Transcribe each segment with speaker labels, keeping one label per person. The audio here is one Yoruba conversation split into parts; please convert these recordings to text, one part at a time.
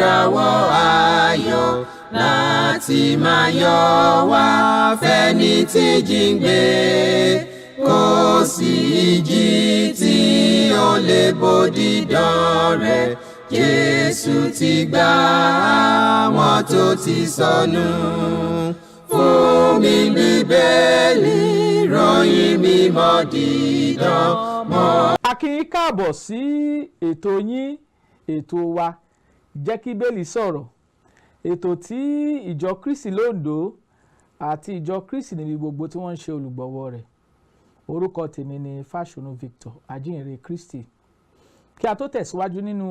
Speaker 1: Ìràwọ̀ ayọ̀ láti máa yọ wá fẹ́ni tí jíǹgbé. Kò sí ìjì tí ó lè bo dídán rẹ̀. Jésù ti gbà àwọn tó ti sọnù. Fún mi Bíbélì, ròyìn mímọ́ dídán mọ́.
Speaker 2: A kí yín káàbọ̀ sí ètò yín, ètò wa, Jẹ́ kí Bíbélì Sọ̀rọ̀, ètò tí Ìjọ Kristi l'Óǹdó àti Ìjọ Kristi níbi gbogbo tí wọ́n ń ṣe olùgbọ̀wọ́ rẹ̀. Orúkọ tèmi ni Fáṣọnù Victor, ajínrere Kristi. Kí a tó tẹ̀síwájú nínú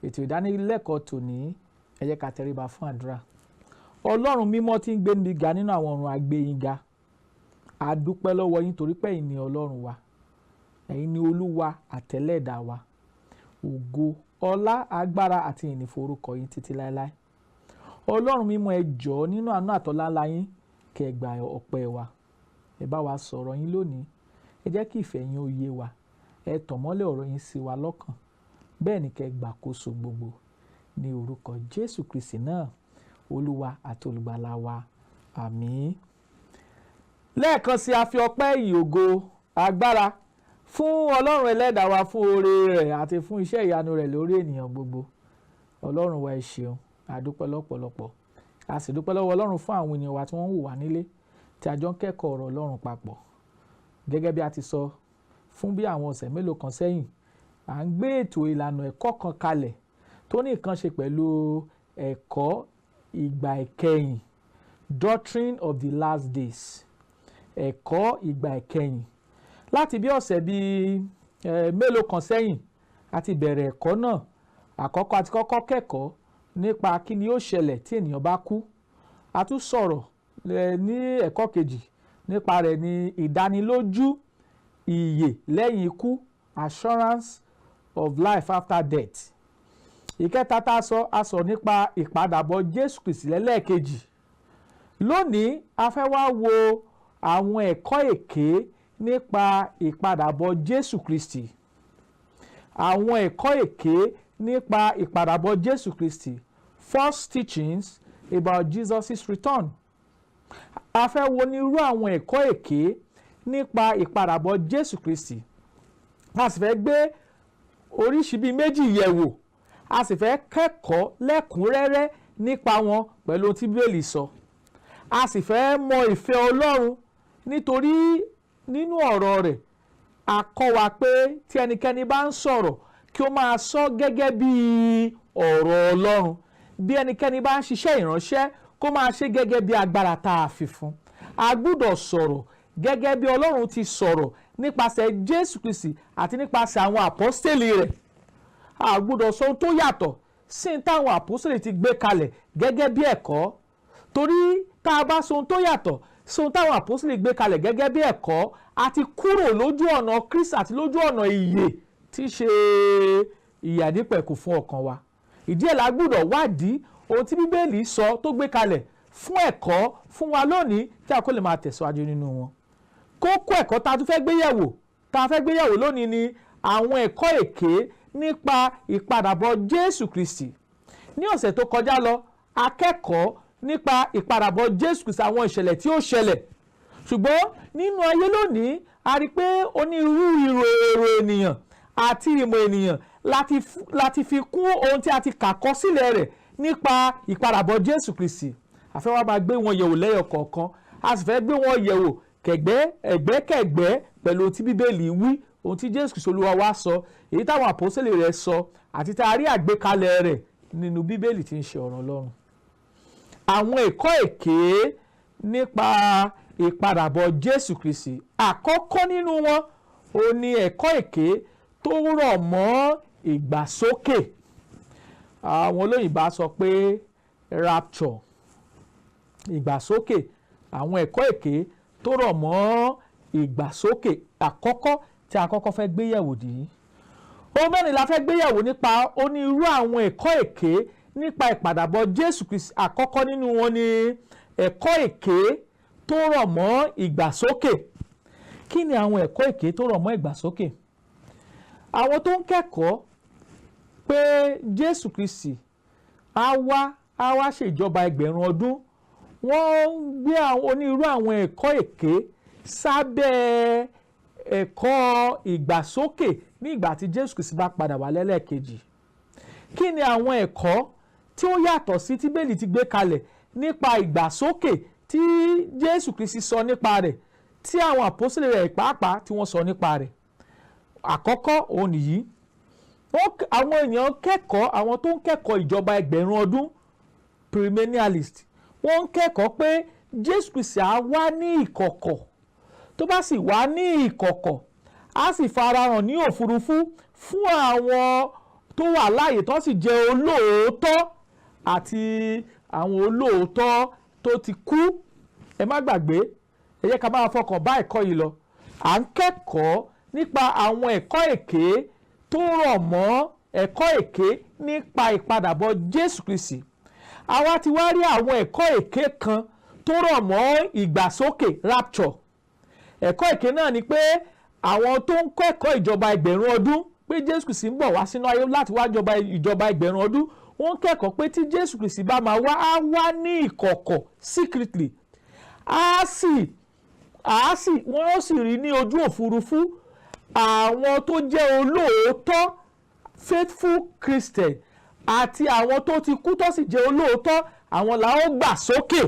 Speaker 2: ètò ìdánilẹ́kọ̀ọ́ tòní, ẹ jẹ́ ká tẹríba fún àdúrà. Ọlọ́run mímọ́ tí ń gbé níbi ga nínú àwọn ọ̀run, a gbé yín ga. A dúpẹ́ lọ́wọ́ yín torí pé ẹ̀yin ni Ọlọ́run wa, ẹ̀yin ni Olúwa àtẹlẹ́dàá wa. Ògo, ọlá, agbára àti ìyìn forúkọ yín títí láéláé. Ọlọ́run mímọ́, ẹ jọ̀ọ́, nínú àánú àtọlá ńlá yín, kẹ́ ẹ gba ọpẹ́ wa. Ẹ bá wa sọ̀rọ̀ yín lónìí. Ẹ jẹ́ kí ìfẹ́ yín ó yé wa. Ẹ tàn mọ́lẹ̀ ọ̀rọ̀ yín sí wa lọ́kàn. Bẹ́ẹ̀ ni kẹ́ ẹ gbàkóso gbogbo, ní orúkọ Jésù Kristi náà, Olúwa àti Olùgbàlà wa. Àmín. Lẹ́ẹ̀kan sí, a fi ọpẹ́, ìyìn, ògo, agbára fún Ọlọ́run ẹlẹ́dàá wa fún oore rẹ̀ àti fún iṣẹ́ ìyanu rẹ̀ lórí ènìyàn gbogbo. Ọlọ́run wa, ẹ ṣeun, a dúpẹ́ lọ́pọ̀lọpọ̀. A sì dúpẹ́ lọ́wọ́ Ọlọ́run fún àwọn ènìyàn wa tí wọ́n ń wò wá nílé, tí a jọ ń kẹ́kọ̀ọ́ ọ̀rọ̀ Ọlọ́run papọ̀. Gẹ́gẹ́ bí a ti sọ fún bí àwọn ọ̀sẹ̀ mélòó kan sẹ́yìn, à ń gbé ètò ìlànà ẹ̀kọ́ kan kalẹ̀ tó ní nǹkan ṣe pẹ̀lú ẹ̀kọ́ ìgbà ìkẹyìn, doctrine of the last days, ẹ̀kọ́ ìgbà ìkẹyìn. Láti bí ọ̀sẹ̀ bíi mélòó kan sẹ́yìn, a ti bẹ̀rẹ̀ ẹ̀kọ́ náà. Àkọ́kọ́, a ti kọ́kọ́ kẹ́kọ̀ọ́ nípa kí ni ó ṣẹlẹ̀ tí ènìyàn bá kú. A tún sọ̀rọ̀ ní ẹ̀kọ́ kejì nípa rẹ̀ ní ìdánilójú ìyè lẹ́yìn ikú, assurance of life after death. Ìkẹta tá a sọ, a sọ nípa ìpadàbọ̀ Jésù Kristi lẹ́lẹ́ẹ̀kejì. Lónìí, a fẹ́ wá wo àwọn ẹ̀kọ́ èké nípa ìpadàbọ̀ Jésù Kristi, àwọn ẹ̀kọ́ èké nípa ìpadàbọ̀ Jésù Kristi, false teachings about Jesus' return. A fẹ́ wo ní irú àwọn ẹ̀kọ́ èké nípa ìpadàbọ̀ Jésù Kristi. A sì fẹ́ gbé oríṣi bíi méjì yẹ̀wò. A sì fẹ́ kẹ́kọ̀ọ́ lẹ́kùnrẹ́rẹ́ nípa wọn pẹ̀lú ohun tí Bíbélì sọ. A sì fẹ́ mọ ìfẹ́ Ọlọ́run, nítorí nínú ọ̀rọ̀ rẹ̀, a kọ́ wa pé tí ẹnikẹ́ni bá ń sọ̀rọ̀, kí ó máa sọ gẹ́gẹ́ bí ọ̀rọ̀ Ọlọ́run. Bí ẹnikẹ́ni bá ń ṣiṣẹ́ ìránṣẹ́, kó máa ṣe gẹ́gẹ́ bí agbára tá a fi fún. A gbúdọ̀ sọ̀rọ̀ gẹ́gẹ́ bí Ọlọ́run ti sọ̀rọ̀ nípasẹ̀ Jésù Kristi àti nípasẹ̀ àwọn àpọ́stélì rẹ̀. A gbúdọ̀ sọ ohun tó yàtọ̀ sí ní táwọn àpọ́stélì ti gbé kalẹ̀ gẹ́gẹ́ bí ẹ̀kọ́, torí tá a bá sọ ohun tó yàtọ̀ sí ohun táwọn àpọ́stélì gbé kalẹ̀ gẹ́gẹ́ bí ẹ̀kọ́, a ti kúrò lójú ọ̀nà Kristi àti lójú ọ̀nà ìyè, tí í ṣe ìyè àìnípẹ̀kun fún ọkàn wa. Ìdí ẹ̀ la gbúdọ̀ wádìí ohun tí Bíbélì sọ tó gbé kalẹ̀ fún ẹ̀kọ́ fún wa lónìí, tí a kó lè máa tẹ̀síwájú nínú wọn. Kókó ẹ̀kọ́ tá a tún fẹ́ gbé yẹ̀wò, tá a fẹ́ gbé yẹ̀wò lónìí ni àwọn ẹ̀kọ́ èké nípa ìpadàbọ̀ Jésù Kristi. Ní ọ̀sẹ̀ tó kọjá lọ, a kẹ́kọ̀ọ́ nípa ìpadàbọ̀ Jésù Kristi, àwọn ìṣẹ̀lẹ̀ tí ó ṣẹlẹ̀. Ṣùgbọ́n nínú ayé lónìí, a rí i pé onírúurú èrò ènìyàn àti ìmọ̀ ènìyàn láti fi kún ohun tí a ti kà kọ sílẹ̀ rẹ̀ nípa ìpadàbọ̀ Jésù Kristi. A fẹ́ wá máa gbé wọn yẹ̀wò lẹ́yọ kọ̀ọ̀kan. A sì fẹ́ gbé wọn yẹ̀wò kẹ̀gbẹ́ ẹ̀gbẹ́kẹ̀gbẹ́ pẹ̀lú ohun tí Bíbélì wí, ohun tí Jésù Kristi Olúwa wa sọ, èyí táwọn àpọ́sítélì rẹ̀ sọ, àti tá a rí àgbékalẹ̀ rẹ̀ nínú Bíbélì tí ń ṣe ọ̀rọ̀ Ọlọ́run. Àwọn ẹ̀kọ́ èké nípa ìpadàbọ̀ Jésù Kristi, àkọ́kọ́ nínú wọn ó ní ẹ̀kọ́ èké tó rọ̀ mọ́ ìgbàsókè. Àwọn olóyìnbá sọ pé rapture, ìgbàsókè. Àwọn ẹ̀kọ́ èké tó rọ̀ mọ́ ìgbàsókè, àkọ́kọ́ tí a kọ́kọ́ fẹ́ gbé yẹ̀wò nìyí. Ohun mẹ́rin la fẹ́ gbé yẹ̀wò nípa onírúurú àwọn ẹ̀kọ́ èké nípa ìpadàbọ̀ Jésù Kristi. Àkọ́kọ́ nínú wọn ni ẹ̀kọ́ èké tó rọ̀ mọ́ ìgbàsókè. Kí ni àwọn ẹ̀kọ́ èké tó rọ̀ mọ́ ìgbàsókè? Àwọn tó ń kẹ́kọ̀ọ́ pé Jésù Kristi Á wá ṣèjọba 1000 ọdún. Wọ́n ń gbé àwọn onírúurú àwọn ẹ̀kọ́ èké sábẹ́ ẹ̀kọ́ ìgbàsókè ní ìgbà tí Jésù Kristi bá padà wá lẹ́lẹ́kejì. Kí ni àwọn ẹ̀kọ́ tí ó yàtọ̀ sí tí Bíbélì ti gbé kalẹ̀ nípa ìgbàsókè tí Jésù Kristi sọ nípa rẹ̀, tí àwọn àpọ́sítélì rẹ̀ pàápàá tí wọ́n sọ nípa rẹ̀? Àkọ́kọ́ òun nìyí. Àwọn èèyàn kẹ́kọ̀ọ́, àwọn tó ń kẹ́kọ̀ọ́ ìjọba 1000 ọdún, premillennialist, wọ́n ń kẹ́kọ̀ọ́ pé Jésù Kristi á wá ní ìkọ̀kọ̀. Tó bá sì wá ní ìkọ̀kọ̀, á sì farahàn ní òfurufú fún àwọn tó wà láàyè tó sì jẹ́ olóòótọ́ àti àwọn olóòótọ́ tó ti kú. Ẹ má gbàgbé, ẹ jẹ́ ká máa fọkàn bá ẹ̀kọ́ yìí lọ. À ń kẹ́kọ̀ọ́ nípa àwọn ẹ̀kọ́ èké tó rọ̀ mọ́ ẹ̀kọ́ èké nípa ìpadàbọ̀ Jésù Kristi. Àwa ti wá rí àwọn ẹ̀kọ́ èké kan tó rọ̀ mọ́ ìgbàsókè, rapture. Ẹ̀kọ́ èké náà ni pé àwọn tó ń kẹ́kọ̀ọ́ ìjọba 1000 ọdún, pé Jésù Kristi ń bọ̀ wá sínú ayé láti wá jọba ìjọba 1000 ọdún, wọ́n ń kẹ́kọ̀ọ́ pé tí Jésù Kristi bá máa wá, á wá ní ìkọ̀kọ̀, secretly, á sì wọ́n ó sì rí ní ojú òfurufú. Àwọn tó jẹ́ olóòótọ́, faithful Christian, àti àwọn tó ti kú tó sì jẹ́ olóòótọ́, àwọn làwọn gbà sókè.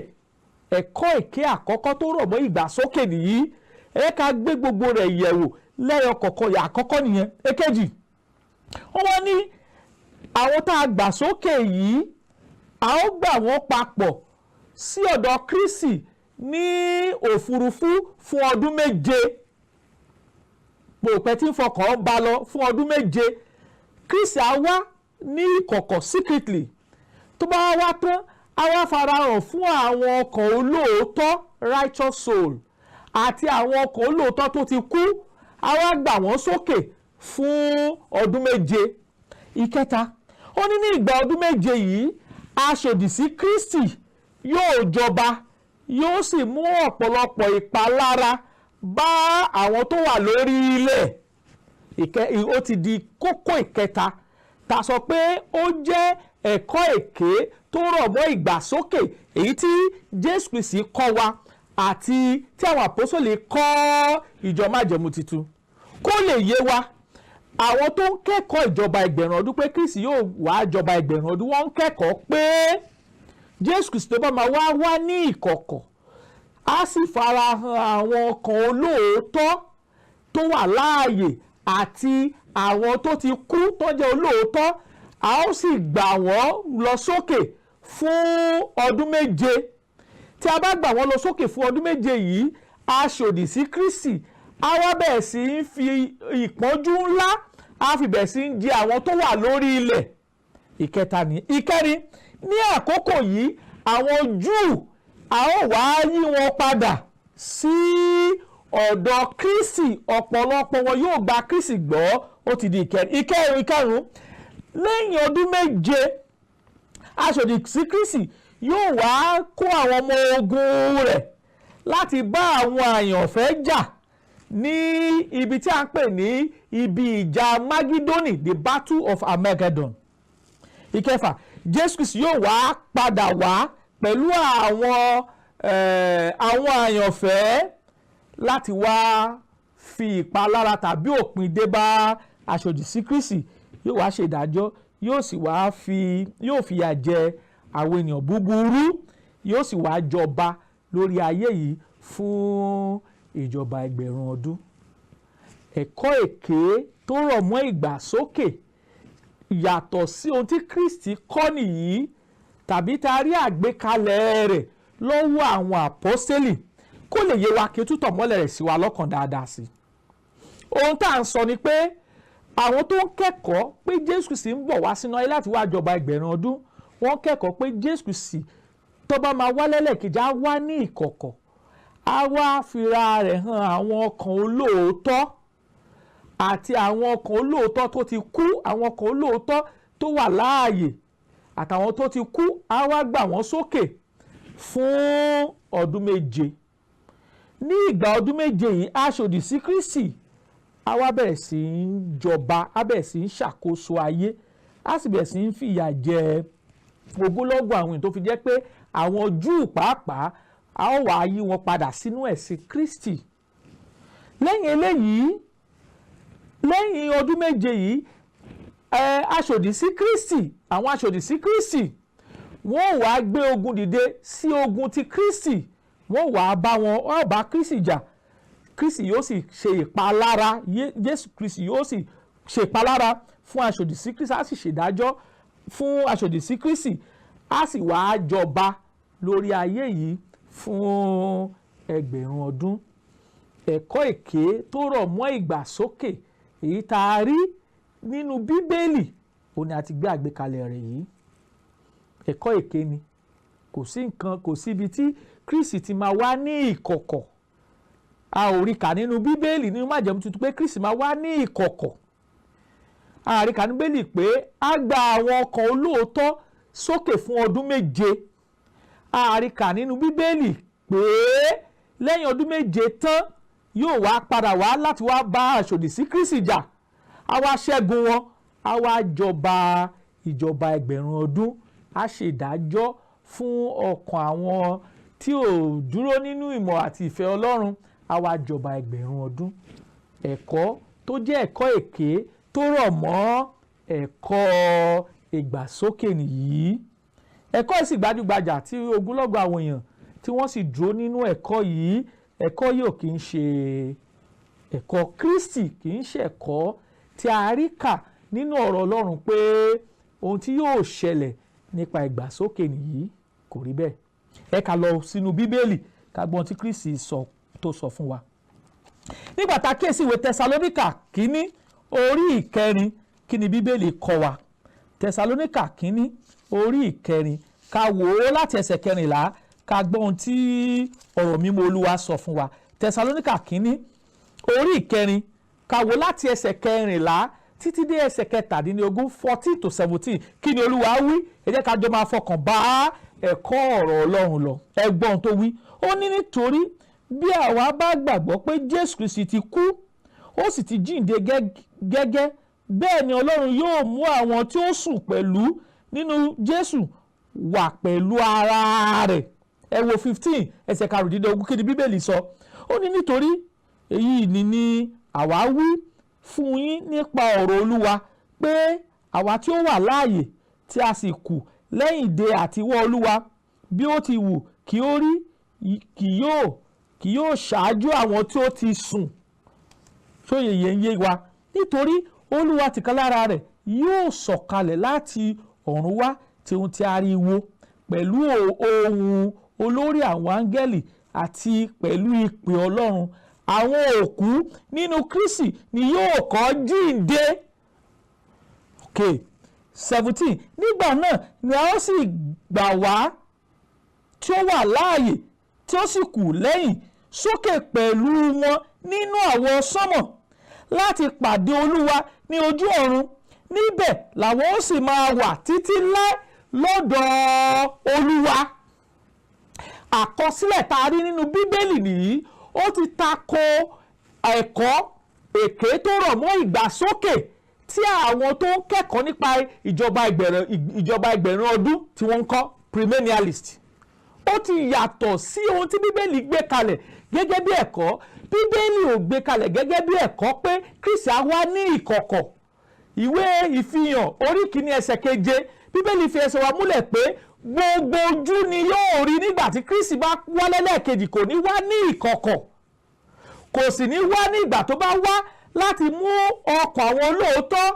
Speaker 2: Ẹ̀kọ́ èké àkọ́kọ́ tó rọ̀ mọ́ ìgbàsókè nìyí. Ẹ ká gbé gbogbo rẹ̀ yẹ̀wò lẹ́yọ kọ̀ọ̀kan. Àkọ́kọ́ nìyẹn. Èkejì, wọ́n wá ní àwọn tá a gbà sókè yìí, a ó gbà wọ́n papọ̀ sí ọ̀dọ̀ Kristi ní òfurufú fún ọdún 7. Pòpẹ́ tí ń fọkàn bá lọ, fún ọdún 7, Kristi á wá ní ìkọ̀kọ̀, secretly. Tó bá wá tán, á wá farahàn fún àwọn ọkàn olóòótọ́, righteous soul, àti àwọn ọkàn olóòótọ́ tó ti kú. Á wá gbà wọ́n sókè fún ọdún 7. Ìkẹta, ó ní ní ìgbà ọdún 7 yìí, aṣòdì sí Kristi yóò jọba, yóò sì mú ọ̀pọ̀lọpọ̀ ìpalára bá àwọn tó wà lórí ilẹ̀. Ó ti di kókó ìkẹta ta sọ pé ó jẹ́ ẹ̀kọ́ èké tó rọ̀ mọ́ ìgbàsókè, èyí tí Jésù Kristi kọ́ wa àti tí àwọn àpọ́sítélì kọ́ ìjọ májẹ̀mú tuntun. Kó lè yé wa, àwọn tó ń kẹ́kọ̀ọ́ ìjọba 1000 ọdún, pé Kristi yóò wá jọba 1000 ọdún, wọ́n ń kẹ́kọ̀ọ́ pé Jésù Kristi tó bá máa wá, wá ní ìkọ̀kọ̀, á sì farahàn àwọn ọkàn olóòótọ́ tó wà láàyè àti àwọn tó ti kú tó jẹ́ olóòótọ́, a ó sì gbà wọ́n lọ sókè fún ọdún 7. Tí a bá gbà wọ́n lọ sókè fún ọdún 7 yìí, aṣòdì sí Kristi á wá bẹ̀rẹ̀ sí í fi ìpọ́njú ńlá, á fi bẹ̀rẹ̀ sí í jẹ àwọn tó wà lórí ilẹ̀. Ìkẹta ní. Ìkẹrin, ní àkókò yìí, àwọn Júù, a ó wá yí wọn padà sí ọ̀dọ̀ Kristi, ọ̀pọ̀lọpọ̀ wọn yóò gba Kristi gbọ́. Ó ti di ìkẹrin. Ìkẹrin, ìkarùn, lẹ́yìn ọdún 7, aṣòdì sí Kristi yóò wá kó àwọn ọmọ ogun rẹ̀ láti bá àwọn àyànfẹ́ jà ní ibi tí a ń pè ní ibi ìjà Magidoni, the battle of Armageddon. Ìkẹfà, Jésù Kristi yóò wá padà wá pẹ̀lú àwọn àyànfẹ́ láti wá fi ìpalára tàbí òpin dé bá aṣòdì sí Kristi. Yóò wá ṣe ìdájọ́, yóò sì wá fi yóò fìyà jẹ àwọn ènìyàn búburú, yóò sì wá jọba lórí ayé yìí fún ìjọba 1000 ọdún. Ẹ̀kọ́ èké tó rọ̀ mọ́ ìgbàsókè yàtọ̀ sí ohun tí Kristi kọ́ nìyí, tàbí tá a rí àgbékalẹ̀ rẹ̀ lọ́wọ́ àwọn àpọ́sítélì. Kó lè yé wa, kí o tútọ̀ mọ́lẹ̀ rẹ̀ sí wa lọ́kàn dáadáa sí i. Ohun tá à ń sọ ni pé àwọn tó ń kẹ́kọ̀ọ́ pé Jésù Kristi ń bọ̀ wá sínú ayé láti wá jọba 1000 ọdún, wọ́n kẹ́kọ̀ọ́ pé Jésù Kristi tó bá máa wá lẹ́lẹ́kejì, á wá ní ìkọ̀kọ̀, á wá fira rẹ̀ hàn àwọn ọkàn olóòótọ́ àti àwọn ọkàn olóòótọ́ tó ti kú, àwọn ọkàn olóòótọ́ tó wà láàyè àtàwọn tó ti kú, á wá gbà wọ́n sókè fún ọdún 7. Ní ìgbà ọdún 7 yìí, aṣòdì sí Kristi á wá bẹ̀rẹ̀ sí í jọba, á bẹ̀rẹ̀ sí í ṣàkóso ayé, á sì bẹ̀rẹ̀ sí í fìyà jẹ Ogúnlọ́gọ̀ àwọn èèyàn tó fi jẹ́ pé àwọn Júù pàápàá, a ó wàá yí wọn padà sínú ẹ̀sìn Kristi. Lẹ́yìn eléyìí, lẹ́yìn ọdún 7 yìí, aṣòdì sí Kristi, àwọn aṣòdì sí Kristi, wọ́n wàá gbé ogun dìde sí ogun ti Kristi. Wọ́n wàá bá wọn, wọ́n bá Kristi jà. Kristi yóò sì ṣe ìpalára. Jésù Kristi yóò sì ṣe ìpalára fún aṣòdì sí Kristi, á sì ṣèdájọ́ fún aṣòdì sí Kristi, á sì wàá jọba lórí ayé yìí fún 1000 ọdún. Ẹ̀kọ́ èké tó rọ̀ mọ́ ìgbàsókè èyí tá a rí nínú Bíbélì òun ni a ti gbé àgbékalẹ̀ rẹ̀ yìí. Ẹ̀kọ́ èké ni. Kò sí nǹkan, kò síbi tí Kristi ti máa wá ní ìkọ̀kọ̀. A ò rí kà nínú Bíbélì, nínú Májẹ̀mú Tuntun, pé Kristi máa wá ní ìkọ̀kọ̀. A rí kà nínú Bíbélì pé a gba àwọn ọkàn olóòótọ́ sókè fún ọdún 7. A rí kà nínú Bíbélì pé lẹ́yìn ọdún 7 tán, yóò wá padà wá láti wá bá aṣòdì sí Kristi jà, á wá ṣẹ́gun wọn, á wá jọba ìjọba 1000 ọdún, á ṣèdájọ́ fún ọkàn àwọn tí ò dúró nínú ìmọ̀ àti ìfẹ́ Ọlọ́run, á wá jọba 1000 ọdún. Ẹ̀kọ́ tó jẹ́ ẹ̀kọ́ èké tó rọ̀ mọ́ ẹ̀kọ́ ìgbàsókè nìyí. Ẹ̀kọ́ yìí sì gbajúgbajà tí ogunlọ́gọ̀ àwọn èèyàn tí wọ́n sì dúró nínú ẹ̀kọ́ yìí. Ẹ̀kọ́ yìí ò kì í ṣe ẹ̀kọ́ Kristi, kì í ṣe ẹ̀kọ́ tí a rí kà nínú ọ̀rọ̀ Ọlọ́run pé ohun tí yóò ṣẹlẹ̀ nípa ìgbàsókè nìyí. Kò rí bẹ́ẹ̀. Ẹ ká lọ sínú Bíbélì, ká gbọ́n tí Kristi sọ tó sọ fún wa. Nígbà tá a kíyèsí ìwé Tẹsalóníkà kínní orí 4, kí ni Bíbélì kọ́ wa? Tẹsalóníkà kínní orí 4, ká wò ó láti ẹsẹ̀ 14, ká gbọ́ ohun tí ọ̀rọ̀ mímọ́ Olúwa sọ fún wa. Tẹsalóníkà kínní orí 4, ká wò láti ẹsẹ̀ 14 títí dé ẹsẹ̀ 17, 14 to 17. Kí ni Olúwa wí? Ẹ jẹ́ ká jọ máa fọkàn bá ẹ̀kọ́ ọ̀rọ̀ Ọlọ́run lọ. Ẹ gbọ́ ohun tó wí. Ó ní, "Nítorí bí àwa bá gbàgbọ́ pé Jésù Kristi ti kú, ó sì ti jíǹde gẹ́gẹ́ bẹ́ẹ̀ ni Ọlọ́run yóò mú àwọn tí ó sùn pẹ̀lú nínú Jésù wà pẹ̀lú ara rẹ̀." Ẹ wo 15, ẹsẹ̀ 15. Kí ni Bíbélì sọ? Ó ní, "Nítorí èyí ni àwa wí fún yín nípa ọ̀rọ̀ Olúwa, pé àwa tí ó wà láàyè, tí a sì kù lẹ́yìn dé àtiwá Olúwa, bí ó ti wù kí ó rí, kì yóò ṣáájú àwọn tí ó ti sùn." Sóye yẹn ń yé wa? "Nítorí Olúwa tìkálára rẹ̀ yóò sọ̀kalẹ̀ láti ọ̀run wá tí ohun tí ariwo, pẹ̀lú ohùn olórí àwọn áńgẹ́lì àti pẹ̀lú ìpè Ọlọ́run. Àwọn òkú nínú Kristi ni yóò kọ́ jíǹde." Okay, 17. "Nígbà náà ni a ó sì gbà wá tí ó wà láàyè, tí ó sì kù lẹ́yìn, sókè pẹ̀lú wọn nínú àwọsánmọ̀ láti pàdé Olúwa ní ojú ọ̀run. Níbẹ̀ làwọn ó sì máa wà títí láé lọ́dọ̀ Olúwa." Àkọsílẹ̀ tá a rí nínú Bíbélì nìyí. Ó ti tako ẹ̀kọ́ èké tó rọ̀ mọ́ ìgbàsókè tí àwọn tó ń kẹ́kọ̀ọ́ nípa ìjọba 1000 ọdún tí wọ́n ń kọ́, premillennialist. Ó ti yàtọ̀ sí ohun tí Bíbélì gbé kalẹ̀ gẹ́gẹ́ bí ẹ̀kọ́. Bíbélì ò gbé kalẹ̀ gẹ́gẹ́ bí ẹ̀kọ́ pé Kristi á wá ní ìkọ̀kọ̀. Ìwé Ìfihàn orí 1 ẹsẹ̀ 7, Bíbélì fi ẹsẹ̀ wa múlẹ̀ pé gbogbo ojú ni yóò rí nígbà tí Kristi bá wá lẹ́lẹ́kejì. Kò ní wá ní ìkọ̀kọ̀, kò sì ní wá ní ìgbà tó bá wá láti mú ọkàn àwọn olóòótọ́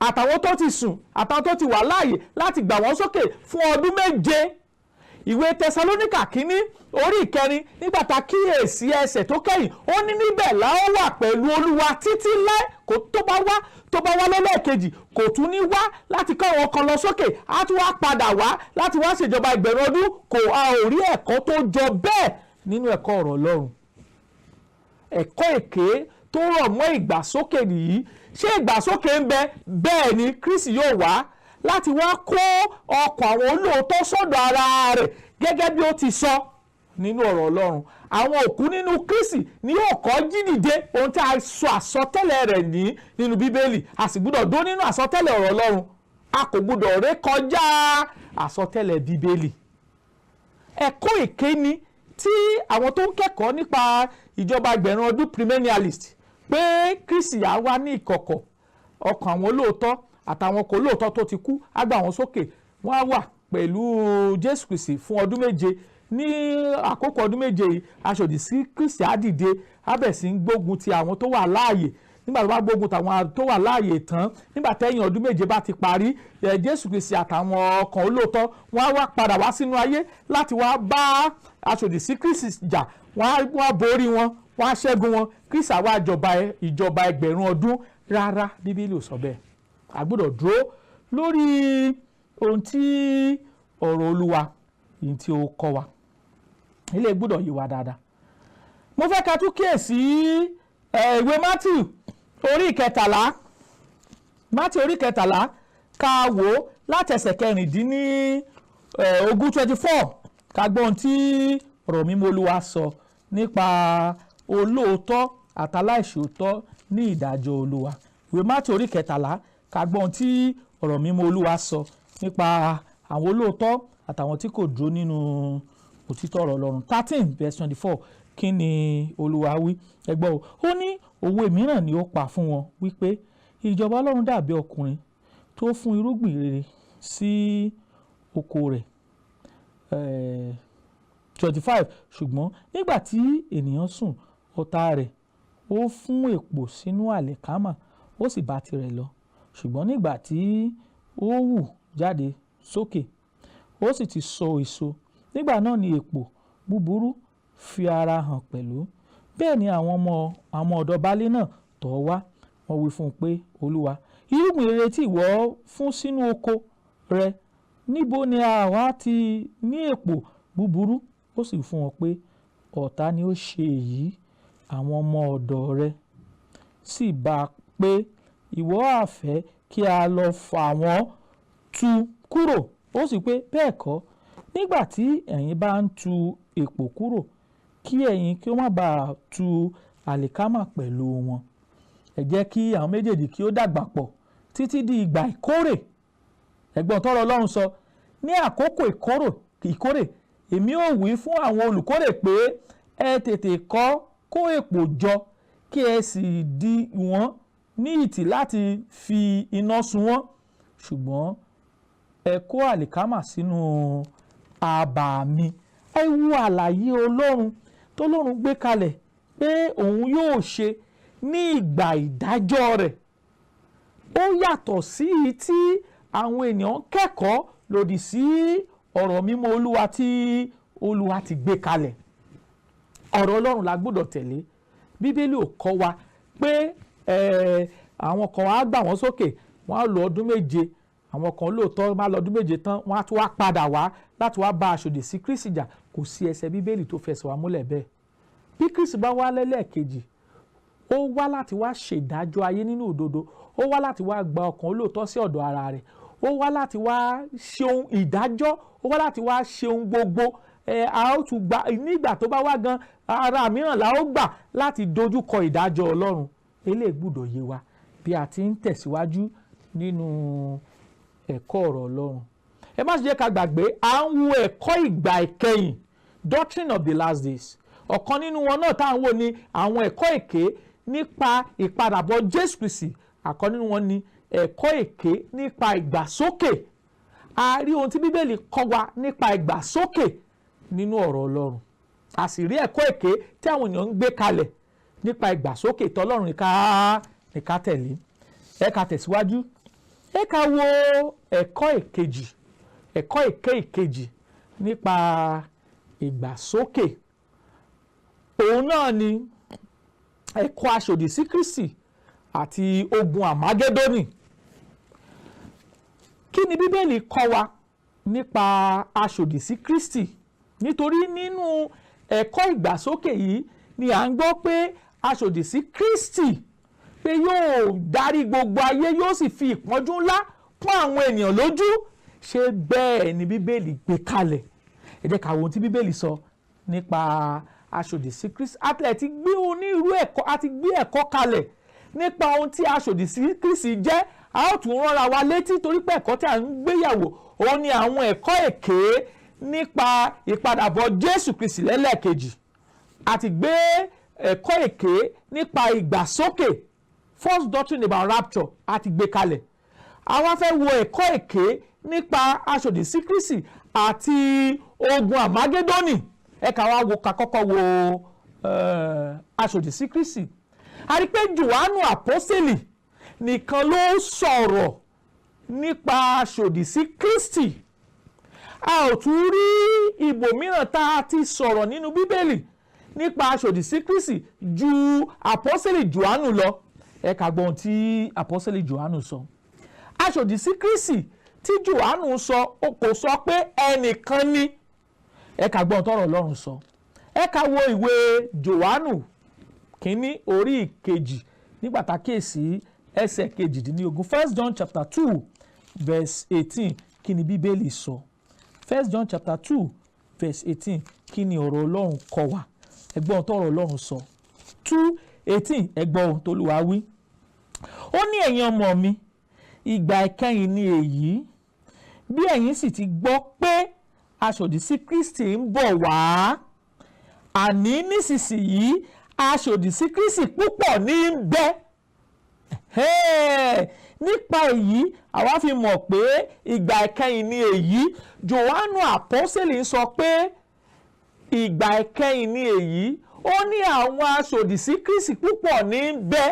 Speaker 2: àtàwọn tó ti sùn àtàwọn tó ti wà láàyè láti gbà wọ́n sókè fún ọdún 7. Ìwé Tẹsalóníkà kínní orí 4, nígbà tá a kíyèsí ẹsẹ̀ tó kẹ́yìn, ó ní níbẹ̀ la ó wà pẹ̀lú Olúwa títí láé. Kò tó bá wá lẹ́lẹ́kejì, kò tún ní wá láti kọ́ àwọn kan lọ sókè, á tún wá padà wá láti wá ṣèjọba 1000 ọdún. Kò, a ò rí ẹ̀kọ́ tó jọ bẹ́ẹ̀ nínú ẹ̀kọ́ ọ̀rọ̀ Ọlọ́run. Ẹ̀kọ́ èké tó rọ̀ mọ́ ìgbàsókè nìyí. Ṣé ìgbàsókè ń bẹ? Bẹ́ẹ̀ ni, Kristi yóò wá láti wá kó ọkàn àwọn olóòótọ́ sọ́dọ̀ ara rẹ̀ gẹ́gẹ́ bí ó ti sọ nínú ọ̀rọ̀ Ọlọ́run. Àwọn òkú nínú Kristi ni yóò kọ́ jí dìde, ohun tí a sọ àsọtẹ́lẹ̀ rẹ̀ ní nínú Bíbélì. A sì gbúdọ̀ dó nínú àsọtẹ́lẹ̀ ọ̀rọ̀ Ọlọ́run. A kò gbúdọ̀ ré kọjá. àsọtẹ́lẹ̀ Bíbélì. Ẹ̀kọ́ èké ni tí àwọn tó ń kẹ́kọ̀ọ́ nípa ìjọba ẹgbẹ̀rún ọdún, premillennialist, pé Kristi á wá ní ìkọ̀kọ̀, ọkàn àwọn olóòótọ́ àtàwọn kò lóòótọ́ tó ti kú á gbà wọ́n sókè, wọ́n á wà pẹ̀lú Jésù Kristi fún ọdún 7. Ní àkókò ọdún 7 yìí, aṣòdì sí Kristi á dìde, á bẹ̀ sí ń gbógun ti àwọn tó wà láàyè. Nígbà tó bá gbógun tàwọn tó wà láàyè tán, nígbà tẹ́yìn ọdún 7 bá ti parí, Jésù Kristi àtàwọn ọkàn olóòótọ́, wọ́n á wá padà wá sínú ayé láti wá bá aṣòdì sí Kristi jà. Wọ́n á borí wọn, wọ́n á ṣẹ́gun wọn. Kristi á wá jọba ìjọba ẹgbẹ̀rún ọdún. Rárá, Bíbélì ò sọ bẹ́ẹ̀. A gbọ́dọ̀ dúró lórí ohun tí ọ̀rọ̀ Olúwa yìí tí ó kọ́ wa. Ilé gbọ́dọ̀ yé wa dáadáa. Mo fẹ́ ká tún kíyèsí ìwé Matthew orí 13. Matthew orí 13, ká wò ó láti ẹsẹ̀ 24, 24, ká gbọ́ ohun tí ọ̀rọ̀ mímọ́ Olúwa sọ nípa olóòótọ́ àtàláìṣòótọ́ ní ìdájọ́ Olúwa. Ìwé Matthew orí 13, ká gbọ́ ohun tí ọ̀rọ̀ mímọ́ Olúwa sọ nípa àwọn olóòótọ́ àtàwọn tí kò dúró nínú òtítọ́ ọ̀rọ̀ Ọlọ́run. 13 verse 24, kí ni Olúwa wí? Ẹ gbọ́ o. Ó ní, òwe mìíràn ni ó pa fún wọn wípé, ìjọba Ọlọ́run dàbí ọkùnrin tó fún irúgbìn rere sí oko rẹ̀. 25, ṣùgbọ́n nígbà tí ènìyàn sùn, ọ̀tá rẹ̀ ó fún èpò sínú àlìkámà, ó sì bá tirẹ̀ lọ. Ṣùgbọ́n nígbà tí ó hù jáde sókè, ó sì ti so èso, nígbà náà ni èpò búburú fi ara hàn pẹ̀lú. Bẹ́ẹ̀ ni àwọn ọmọ àwọn ọ̀dọ́ baálé náà tọ̀ ọ́ wá, wọ́n wí fún un pé, Olúwa, irúgbìn rere tí ìwọ fún sínú oko rẹ, níbo ni àwa ti ní èpò búburú? Ó sì fún wọn pé, ọ̀tá ni ó ṣe èyí. Àwọn ọmọ ọ̀dọ̀ rẹ̀ sì bá a pé, ìwọ ha fẹ́ kí a lọ fà wọ́n tu kúrò? Ó sì pé, bẹ́ẹ̀ kọ́, nígbà tí ẹ̀yin bá ń tu èpò kúrò, kí ẹ̀yin kí ó má bàa tu àlìkámà pẹ̀lú wọn. Ẹ jẹ́ kí àwọn méjèèjì kí ó dàgbà pọ̀ títí di ìgbà ìkórè. Ẹ̀gbọ́n tọ́rọ̀ Ọlọ́run sọ, ní àkókò ìkórè, èmi ò wí fún àwọn olùkórè pé, ẹ tètè kọ́ kó èpò jọ, kí ẹ sì dì wọ́n ní ìtì láti fi iná sun wọ́n, ṣùgbọ́n ẹ kó àlìkámà sínú abà mi. Ẹ wo àlàyé Ọlọ́run tọ́lọ́run gbé kalẹ̀ pé òun yóò ṣe ní ìgbà ìdájọ́ rẹ̀. Ó yàtọ̀ sí i tí àwọn ènìyàn kẹ́kọ̀ọ́ lòdì sí ọ̀rọ̀ mímọ́ Olúwa tí Olúwa ti gbé kalẹ̀. Ọ̀rọ̀ Ọlọ́run la gbọ́dọ̀ tẹ̀lé. Bíbélì ò kọ́ wa pé àwọn kan á gbà wọ́n sókè, wọ́n á lò ọdún 7, àwọn kan lóòótọ́ máa lọ ọdún 7 tán, wọ́n á tún wá padà wá láti wá bá aṣòdì sí Kristi jà. Kò sí ẹsẹ̀ Bíbélì tó fẹsẹ̀ wá múlẹ̀ bẹ́ẹ̀. Bí Kristi bá wá lẹ́lẹ́ẹ̀kejì, ó wá láti wá ṣèdájọ́ ayé nínú òdodo, ó wá láti wá gba ọkàn olóòótọ́ sí ọ̀dọ̀ ara rẹ̀, ó wá láti wá ṣe ohun ìdájọ́, ó wá láti wá ṣe ohun gbogbo. Ẹ a ó tún gba nígbà tó bá wá gan, ara mìíràn la ó gbà láti dojú kọ ìdájọ́ Ọlọ́run. Eléyìí gbọ́dọ̀ yé wa bí a ti ń tẹ̀síwájú nínú ẹ̀kọ́ ọ̀rọ̀ Ọlọ́run. Ẹ má ṣe jẹ́ ká gbàgbé, à ń wo ẹ̀kọ́ ìgbà ìkẹyìn, doctrine of the last days. Ọ̀kan nínú wọn náà tá à ń wò ní àwọn ẹ̀kọ́ èké nípa ìpadàbọ̀ Jésù Kristi. Àkọ́ nínú wọn ní ẹ̀kọ́ èké nípa ìgbàsókè. A rí ohun tí Bíbélì kọ́ wa nípa ìgbàsókè nínú ọ̀rọ̀ Ọlọ́run, a sì rí ẹ̀kọ́ èké tí àwọn èèyàn ń gbé kalẹ̀ nípa ìgbàsókè. Tọ́lọ́run ní ká tẹ̀lé. Ẹ ká tẹ̀síwájú, ẹ ká wo ẹ̀kọ́ ìkejì, ẹ̀kọ́ èké ìkejì nípa ìgbàsókè. Òun náà ni ẹ̀kọ́ aṣòdì sí Kristi àti ogun Àmágédónì. Kí ni Bíbélì kọ́ wa nípa aṣòdì sí Kristi? Nítorí nínú ẹ̀kọ́ ìgbàsókè yìí ni à ń gbọ́ pé aṣòdì sí Kristi pé yóò darí gbogbo ayé, yóò sì fi ìpọ́njú ńlá pọ́n àwọn ènìyàn lójú. Ṣé bẹ́ẹ̀ ni Bíbélì gbé kalẹ̀? Ẹ jẹ́ ká wo ohun tí Bíbélì sọ nípa aṣòdì sí Kristi. Àti ti gbé onírú ẹ̀kọ́, àti gbé ẹ̀kọ́ kalẹ̀ nípa ohun tí aṣòdì sí Kristi jẹ́. A ó tún ránra wa létí torí pé ẹ̀kọ́ tí a ń gbéyàwó òun ni àwọn ẹ̀kọ́ èké nípa ìpadàbọ̀ Jésù Kristi lẹ́lẹ́kejì. A ti gbé ẹ̀kọ́ èké nípa ìgbàsókè, false doctrine about rapture, a ti gbé kalẹ̀. Àwa fẹ́ wo ẹ̀kọ́ èké nípa aṣòdì sí Kristi àti ogun Àmágédónì. Ẹ ká wá wo, ká kọ́kọ́ wo aṣòdì sí Kristi. A rí pé Jòhánù àpọ́sẹ̀lì nìkan ló sọ̀rọ̀ nípa aṣòdì sí Kristi. A ò tún rí ibòmíràn tá a ti sọ̀rọ̀ nínú Bíbélì nípa aṣòdì sí Kristi ju àpọ́sẹ̀lì Jòhánù lọ. Ẹ ká gbọ́ ohun tí àpọ́sẹ̀lì Jòhánù sọ. Aṣòdì sí Kristi tí Jòhánù sọ, kò sọ pé ẹnìkan ni. Ẹ ká gbọ́ ohun tọ́rọ̀ Ọlọ́run sọ. Ẹ ká wo ìwé Jòhánù kínní, orí ìkejì, nígbà tá a kíyèsí ẹsẹ̀ 18. First John chapter 2 verse 18, kí ni Bíbélì sọ? First John chapter 2 verse 18, kí ni ọ̀rọ̀ Ọlọ́run kọ́ wa? Ẹ gbọ́ ohun tọ́rọ̀ Ọlọ́run sọ. 2:18, ẹ gbọ́ ohun t'Olúwa wí. Ó ní, "Ẹ̀yin ọmọ mi, ìgbà ìkẹyìn ni èyí. Bí ẹ̀yin sì ti gbọ́ pé aṣòdì sí Kristi ń bọ̀ wá, àní nísinsìnyí aṣòdì sí Kristi púpọ̀ ní ń bẹ. Nípa èyí àwa fi mọ̀ pé ìgbà ìkẹyìn ni èyí." Jòhánù àpọ́sẹ̀lì ń sọ pé ìgbà ìkẹyìn ni èyí. Ó ní àwọn aṣòdì sí Kristi púpọ̀ ní ń bẹ.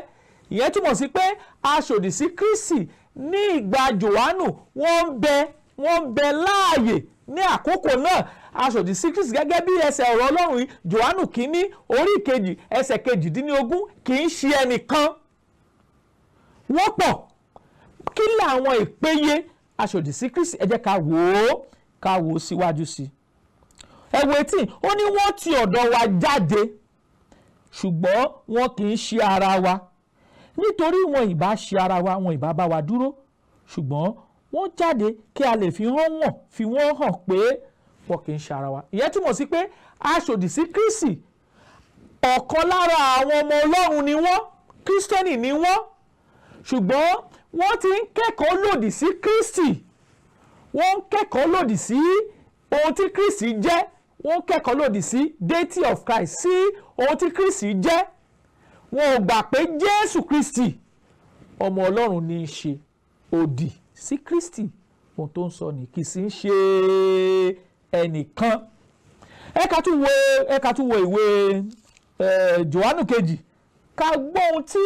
Speaker 2: Ìyẹn túmọ̀ sí pé aṣòdì sí Kristi ní ìgbà Jòhánù, wọ́n ń bẹ, wọ́n ń bẹ láàyè ní àkókò náà. Aṣòdì sí Kristi, gẹ́gẹ́ bí ẹsẹ̀ ọ̀rọ̀ Ọlọ́run yìí, Jòhánù kínní, orí ìkejì, ẹsẹ̀ 18, kì í ṣe ẹnìkan, wọ́n pọ̀. Kí làwọn ìpéye aṣòdì sí Kristi? Ẹ jẹ́ ká wò ó, ká wò ó síwájú sí i. Ẹ wo 18. Ó ní, "Wọ́n ti ọ̀dọ̀ wa jáde, ṣùgbọ́n wọn kì í ṣe ara wa. Nítorí wọn ìbá ṣe ara wa, wọn ìbá bá wa dúró. Ṣùgbọ́n wọ́n jáde kí a lè fi hàn wọ́n, fi wọ́n hàn pé wọn kì í ṣe ara wa." Ìyẹn túmọ̀ sí pé aṣòdì sí Kristi, ọ̀kan lára àwọn ọmọ Ọlọ́run ni wọ́n, Kírísítẹ́nì ni wọ́n, ṣùgbọ́n wọ́n ti ń kẹ́kọ̀ọ́ lòdì sí Kristi. Wọ́n ń kẹ́kọ̀ọ́ lòdì sí ohun tí Kristi jẹ́. Wọ́n ń kẹ́kọ̀ọ́ lòdì sí deity of Christ, sí ohun tí Kristi jẹ́. Wọn ò gbà pé Jésù Kristi ọmọ Ọlọ́run ní í ṣe. Òdì sí Kristi, ohun tó ń sọ ní kì í sì ń ṣe ẹnìkan. Ẹ ká tún wo ìwé Jòhánù kejì, ká gbọ́ ohun tí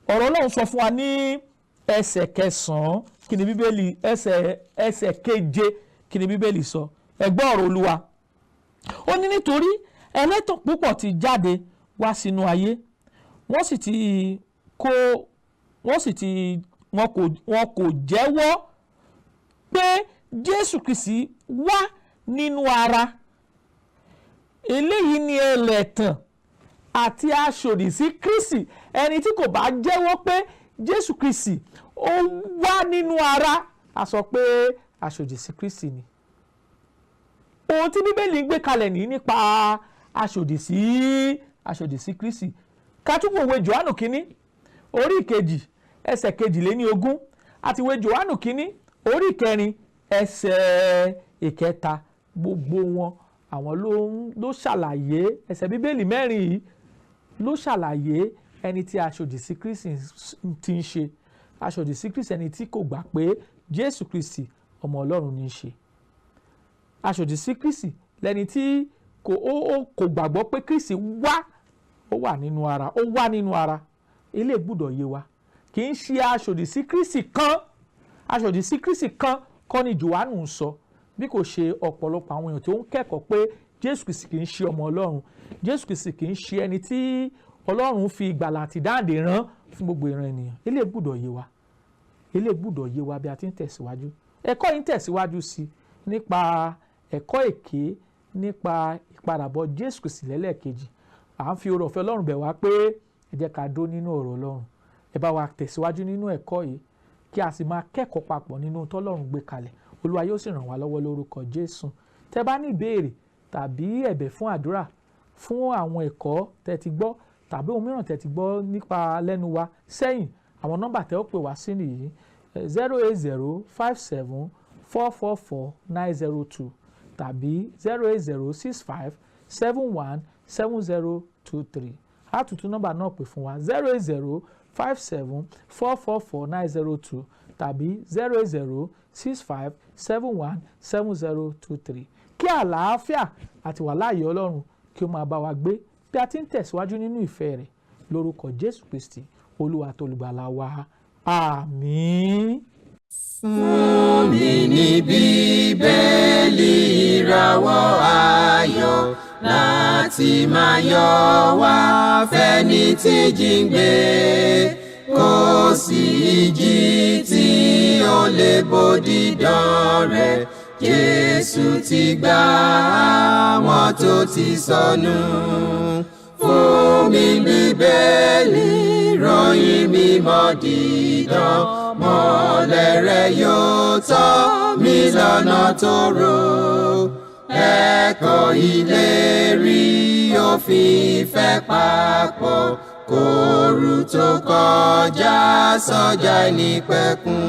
Speaker 2: ọ̀rọ̀ Ọlọ́run sọ fún wa ní ẹsẹ̀ 9. Kí ni Bíbélì, ẹsẹ̀ 7, kí ni Bíbélì sọ? Ẹ gbọ́ ọ̀rọ̀ Olúwa. Ó ní, "Nítorí ẹlẹ́tàn púpọ̀ ti jáde wá sínú ayé, wọ́n sì ti kó wọ́n sì ti wọn kò jẹ́wọ́ pé Jésù Kristi wá nínú ara. Eléyìí ni ẹlẹ́tàn àti aṣòdì sí Kristi." Ẹni tí kò bá jẹ́wọ́ pé Jésù Kristi ó wá nínú ara, a sọ pé aṣòdì sí Kristi ni. Ohun tí Bíbélì ń gbé kalẹ̀ ní nípa aṣòdì sí Kristi. Ká tún wo ìwé Jòhánù kínní, orí ìkejì, ẹsẹ̀ 22, àti ìwé Jòhánù kínní, orí ìkẹrin, ẹsẹ̀ ìkẹta. Gbogbo wọn, àwọn ló ṣàlàyé. Ẹsẹ̀ Bíbélì mẹ́rin yìí ló ṣàlàyé ẹni tí aṣòdì sí Kristi ti ń ṣe. Aṣòdì sí Kristi, ẹni tí kò gbà pé Jésù Kristi ọmọ Ọlọ́run ní í ṣe. Aṣòdì sí Kristi lẹni tí kò ó ó kò gbàgbọ́ pé Kristi wá, ó wà nínú ara, ó wá nínú ara. Ilé gbúdọ̀ yé wa, kì í ṣe aṣòdì sí Kristi kan. Aṣòdì sí Kristi kan kọ́ ni Jòhánù ń sọ, bí kò ṣe ọ̀pọ̀lọpọ̀ àwọn èèyàn tó ń kẹ́kọ̀ọ́ pé Jésù Kristi kì í ṣe ọmọ Ọlọ́run, Jésù Kristi kì í ṣe ẹni tí Ọlọ́run fi ìgbàlà àti ìdáǹdè rán fún gbogbo ìran ènìyàn. Ilé gbúdọ̀ yé wa, ilé gbúdọ̀ yé wa bí a ti ń tẹ̀síwájú. Ẹ̀kọ́ yìí ń tẹ̀síwájú sí nípa ẹ̀kọ́ èké nípa ìpadàbọ̀ Jésù Kristi lẹ́lẹ́kejì. À ń fi oore ọ̀fẹ́ Ọlọ́run bẹ̀ wá pé ẹ jẹ́ ká dó nínú ọ̀rọ̀ Ọlọ́run. Ẹ bá wa tẹ̀síwájú nínú ẹ̀kọ́ yìí, kí a sì máa kẹ́kọ̀ọ́ papọ̀ nínú tọ́lọ́run gbé kalẹ̀. Olúwa yóò sì ràn wá lọ́wọ́ lórúkọ Jésù. Tẹ́ bá ní ìbéèrè tàbí ẹ̀bẹ̀ fún àdúrà fún àwọn ẹ̀kọ́ tẹ́ ti gbọ́ tàbí ohun mìíràn tẹ́ ti gbọ́ nípa lẹ́nu wa sẹ́yìn, àwọn nọ́mbà tẹ́ ó pè wá sí nìyí. 08057444902 tàbí 08065717023. A tún tún nọ́mbà náà pè fún wa: 08057444902 tàbí 08065717023. Kí àlàáfíà àti wàláàyè Ọlọ́run kí ó máa bá wa gbé bí a ti ń tẹ̀síwájú nínú ìfẹ́ rẹ̀, lórúkọ Jésù Kristi, Olúwa tó olùgbàlà wa. Àmín.
Speaker 1: Fún mi ní Bíbélì, ìràwọ̀ ayọ̀, láti máa yọ wá fẹ́ni tí jíǹgbé. Kò sí ìjì tí ó lè bòdì dán rẹ̀. Jésù ti gbà àwọn tó ti sọnù. Fún mi Bíbélì, ròyìn mímọ́ dídán, mọ́lẹ̀ rẹ̀ yóò tọ́ mi lọ́nà tó rò. Ẹ̀kọ́ ìlérí òfin ìfẹ́ papọ̀, kóoru tó kọjá sọ́jà ìnípẹ̀kun.